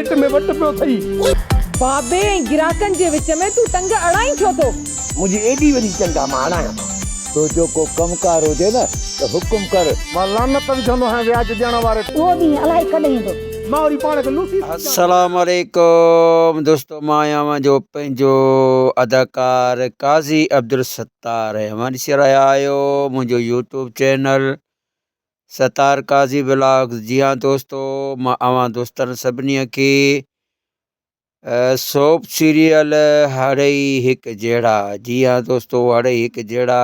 پيٽ ۾ وٽ پيو اٿئي. بابي ۽ گراهڪن جي وچ ۾ تون ٽنگ اڙائين ڇو ٿو؟ منهنجي ايڏي وڏي ٽنگ آ مان اڙايان ٿو. تنهنجو ڪو ڪم ڪار هجي نه ته حڪم ڪر. مان لعنت وجهندو آهيان وياج ڏيڻ واري تي. اهو ڏينهن الائي ڪڏهن ايندو. مان وري پاڻ کي لوسي سمجهان ٿو. السلام عليڪم دوستو مان آهيان اوهان جو پنهنجو اداڪار قاضي عبدالستار ۽ اوهان ڏسي رهيا آهيو منهنجو YouTube channel Sattar Qazi vlogs جي ها دوستو مان اوهان دوستن سڀني کي سوپ سيريل هڙئي هڪ جهڙا جي ها دوستو هڙئي هڪ جهڙا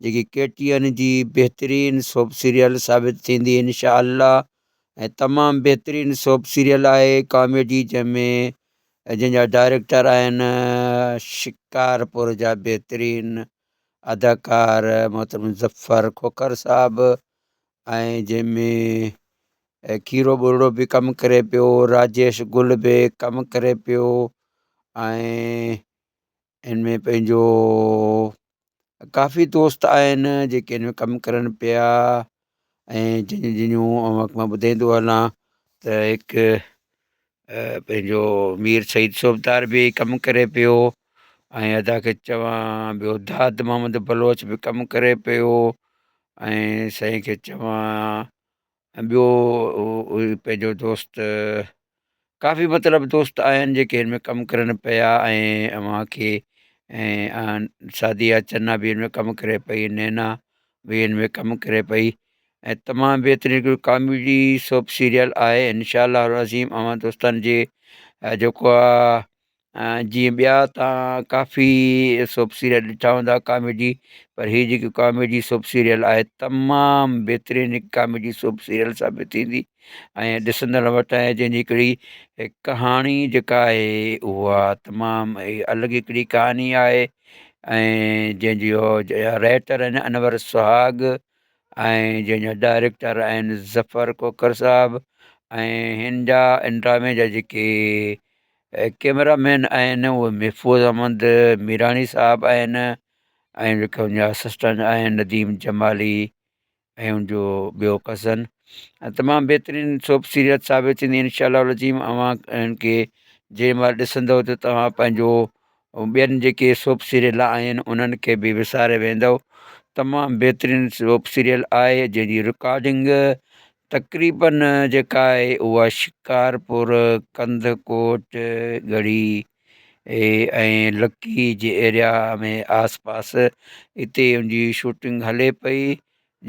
جيڪي ڪي ٽي اين جي بهترين سوپ سيريل ثابت ٿيندي انشاء الله ۽ تمام بهترين سوپ سيريل آهي ڪاميڊي جنهن ۾ جنهن جا ڊائريڪٽر آهن شڪارپور جا بهترين اداڪار محترم ظفر کوکر صاحب ۽ جنهن ۾ کيرو ٻرڙو به ڪم ڪري پيو راجيش گل به ڪم ڪري پيو ۽ ان ۾ پنهنجو ڪافي دوست آهن جيڪي ان ۾ ڪم ڪرن پيا ۽ جن جن جون مان ٻڌائيندو هلان ته هڪ پنهنجو مير سعيد صوبدار به ڪم ڪري پيو ۽ ادا کي چوان ٻيو داد محمد بلوچ به ڪم ڪري پيو ۽ سائين کي چوان ٻيو پنهنجو دوست ڪافي مطلب دوست آهن جيڪي هن ۾ ڪم ڪرن پيا ۽ اوهان کي ۽ سعديه چنا به هن ۾ ڪم ڪري پئي نينا به هن ۾ ڪم ڪري پئي ۽ تمام بهترين هڪڙو ڪاميڊي سوپ سيريل آهي انشاء الله العظيم اوهان دوستن جي جيڪو آ جيئن ٻيا تان ڪافي سوپ سيريل ڏٺا هوندا ڪاميڊي پر هي جيڪي ڪاميڊي سوپ سيريل آهي تمام بهترين هڪ ڪاميڊي سوپ سيريل ثابت ٿيندي ۽ ڏسندڙ وٽ آهي جنهن جي هڪڙي ڪهاڻي جيڪا آهي اها تمام الڳ هڪڙي ڪهاڻي آهي ۽ جنهن جو رائٽر آهن انور سهاڳ ۽ جنهن جا ڊائريڪٽر آهن ظفر کوکر صاحب ۽ هن جا ان ڊرامي جا جيڪي ڪيمرا مين آهن اهي محفوظ احمد ميراڻي صاحب آهن ۽ جيڪي ان جا اسسٽنٽ آهن نديم جمالي ۽ ان جو ٻيو ڪزن ۽ تمام بهترين سوپ سيريل ثابت ٿيندي انشاء الله العظيم اوهان ان کي جنهن مهل ڏسندو ته توهان پنهنجو ٻين جيڪي سوپ سيريل آهن انهن کي به وساري ويندؤ تمام بهترين سوپ سيريل آهي جنهن جي رڪارڊنگ تقريبن جيڪا آهي اها شڪارپور ڪنڌڪوٽ ڳڙهي ۽ لڪي جي ايريا ۾ آس پاس اتي ان جي شوٽنگ هلي پئي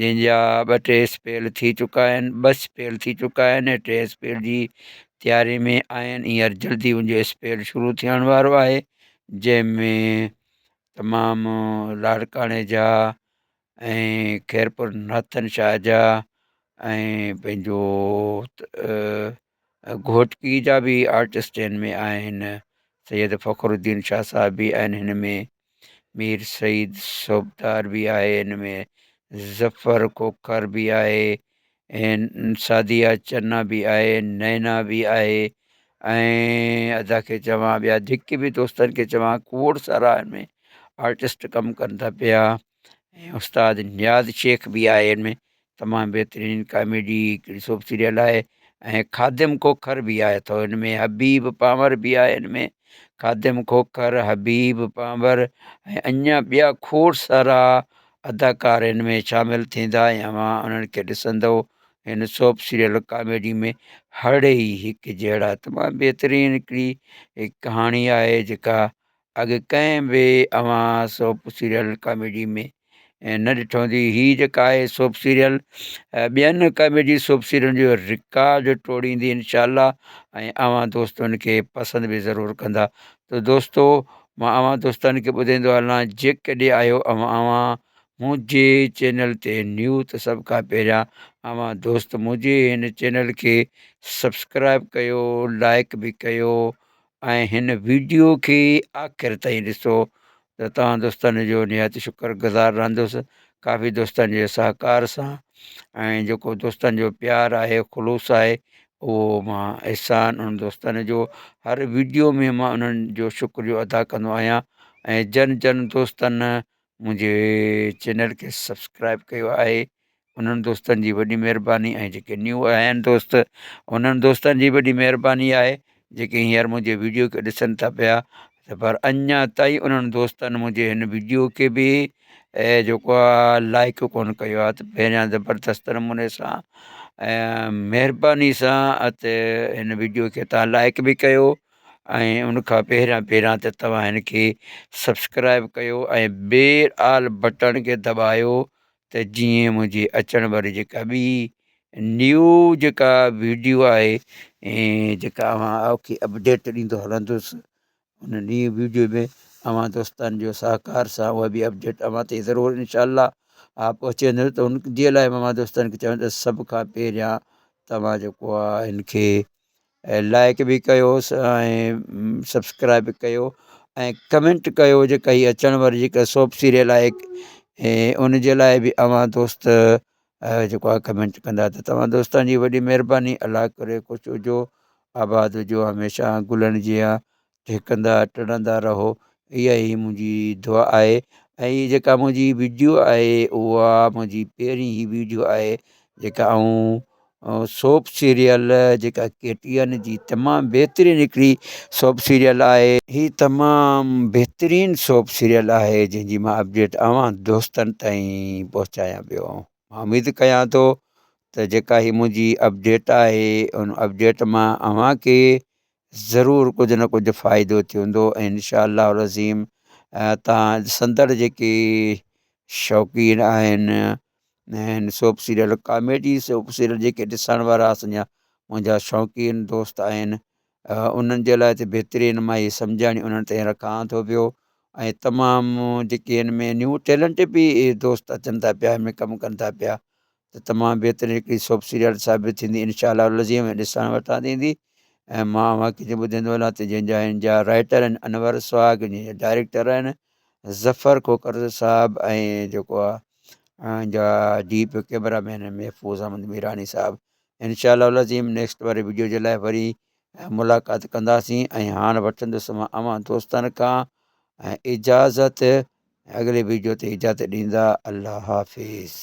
جنهن جا ٻه ٽي اسپيل ٿي چڪا آهن ٻه اسپيل ٿي چڪا آهن ۽ ٽي اسپيل جي تياري ۾ آهن هينئر جلدي ان جو اسپيل شروع ٿيڻ وارو آهي جنهن ۾ تمام لاڙڪاڻي جا ۽ خيرپور ناٿن شاهه جا ۽ پنهنجو گهوٽڪي جا به آرٽسٽ هن ۾ آهن سيد فخر الدين شاهه صاحب به آهن هن ۾ مير سعيد صوبدار به آهي هن ۾ ظفر کوکر به آهي ۽ سعديه چنا به آهي نينا به آهي ۽ ادا کي چوان ٻيا جيڪي به دوستن کي چوان کوڙ سارا هن ۾ آرٽسٽ ڪم ڪن ٿا پيا ۽ استاد نياز شيخ به آهي ان ۾ تمام بهترين ڪاميڊي هڪڙي سوپ سيريل آهي ۽ خادم کوکر به آهي اٿو ان ۾ حبيب پانور به آهي ان ۾ خادم کوکر حبيب پانور ۽ اڃا ٻيا کوڙ سارا اداڪار ان ۾ شامل ٿيندا ۽ اوهان انهن کي ڏسندو هن سوپ سيريل ڪاميڊي ۾ هڙئي هڪ جهڙا تمام بهترين هڪڙي ڪهاڻي آهي جيڪا اڳ ڪنهن به اوهان سوپ سيريل ڪاميڊي ۾ نه ڏٺو هوندي هي جيڪا آهي سوپ سيريل ٻين ڪاميڊي سوپ سيريل جو رڪارڊ ٽوڙيندي انشاء الله ۽ اوهان دوستن کي پسند به ضرور ڪندا ته دوستو مان اوهان دوستن کي ٻڌائيندو هلان جيڪڏهن آهيو اوهان منهنجي چينل تي نيو ته سڀ کان پهريان اوهان دوست منهنجي هن چينل کي سبسڪرائب ڪيو لائڪ به ڪيو ۽ هن ويڊيو کي آخر تائين ڏسو ته توهان دوستن جو نهايت شڪر گذار رهندس ڪافي دوستن جي سهڪار سان ۽ جيڪو دوستن جو پيار آهي خلوص آهي اهو مان احسان انهن دوستن جو هر ويڊيو ۾ مان انهن جو شڪريو ادا ڪندو آهيان ۽ جن جن دوستن منهنجي چينل کي سبسڪرائب ڪيو آهي انهن دوستن جي وڏي مهرباني ۽ جيڪي نيو آهن دوست انهن دوستن جي وڏي مهرباني آهي جيڪي هينئر منهنجي ويڊيو کي ڏسن ٿا پيا ته پر اڃا تائين انهن دوستن منهنجي هن ويڊيو کي به جيڪو آهي لائڪ ڪونه ڪيو آهي ته پهريان زبردست نموني سان ۽ مهرباني سان اتي هن ويڊيو کي تان لائڪ به ڪيو ۽ ان کان پهريان پهريان ته توهان هن کي سبسڪرائب ڪيو ۽ بيل آل بٽڻ کي دٻايو ته جيئن منهنجي اچڻ واري جيڪا ٻي نيو جيڪا ويڊيو آهي جيڪا اوهان کي اپڊيٽ ڏيندو هلندس ان نيو ويڊيو ۾ اوهان دوستن جو سهڪار سان اها به اپڊيٽ اوهان تائين ضرور انشاء الله پهچندس ته ان جي لاء مان دوستن کي چوندس ته سڀ کان پهريان توهان جيڪو آهي هن کي لائڪ به ڪيوس ۽ سبسڪرائب به ڪيو ۽ ڪمينٽ ڪيو جيڪا هي اچڻ واري جيڪا سوپ سيريل آهي ان جي لاء به اوهان دوست جيڪو آهي ڪمينٽ ڪندا ته توهان دوستن جي وڏي مهرباني الله ڪري خوش هجو آباد هجو هميشه گلن جيان ٽهڪندا ٽڙندا رهو اها ئي منهنجي دعا آهي ۽ هي جيڪا منهنجي وڊيو آهي اها منهنجي پهرين هي وڊيو آهي جيڪا آئون سوپ سيريل جيڪا ڪي ٽي اين جي تمام بهترين هڪڙي سوپ سيريل آهي هي تمام بهترين سوپ سيريل آهي جنهن جي مان اپڊيٽ اوهان دوستن تائين پهچايان پيو مان اميد ڪيان ٿو ته جيڪا هي منهنجي اپڊيٽ آهي ان اپڊيٽ مان اوهان کي ضرور ڪجهه نه ڪجهه فائدو ٿيندو ۽ انشاء الله العظيم تان ڏسندڙ جيڪي شوقين آهن ۽ soap serial comedy soap serial جيڪي ڏسڻ وارا اسانجا منهنجا شوقين دوست آهن انهن جي لاء ته بهترين مان هي سمجهاڻي انهن تائين رکان ٿو پيو ۽ تمام جيڪي هن ۾ نيو ٽيلنٽ به دوست اچن ٿا پيا هن ۾ ڪم ڪن ٿا پيا ته تمام بهترين هڪڙي سوپ سيريل ثابت ٿيندي انشاء الله العظيم ۽ ڏسڻ وٽان ٿيندي ۽ مان اوهان کي ٻڌائيندو هلان ته جنهن جا هن جا رائٽر آهن انور سهاڳ جنهن جا ڊائريڪٽر آهن ظفر کوکر صاحب ۽ جيڪو آهي جا ڊي پي ڪيمرا مين آهن محفوظ احمد ميراڻي صاحب انشاء الله العظيم نيڪسٽ واري ويڊيو جي لاء وري ملاقات ڪنداسين ۽ هاڻ وٺندس مان اوهان دوستن کان اجازت اڳلي ويڊيو تي اجازت ڏيندا الله حافظ.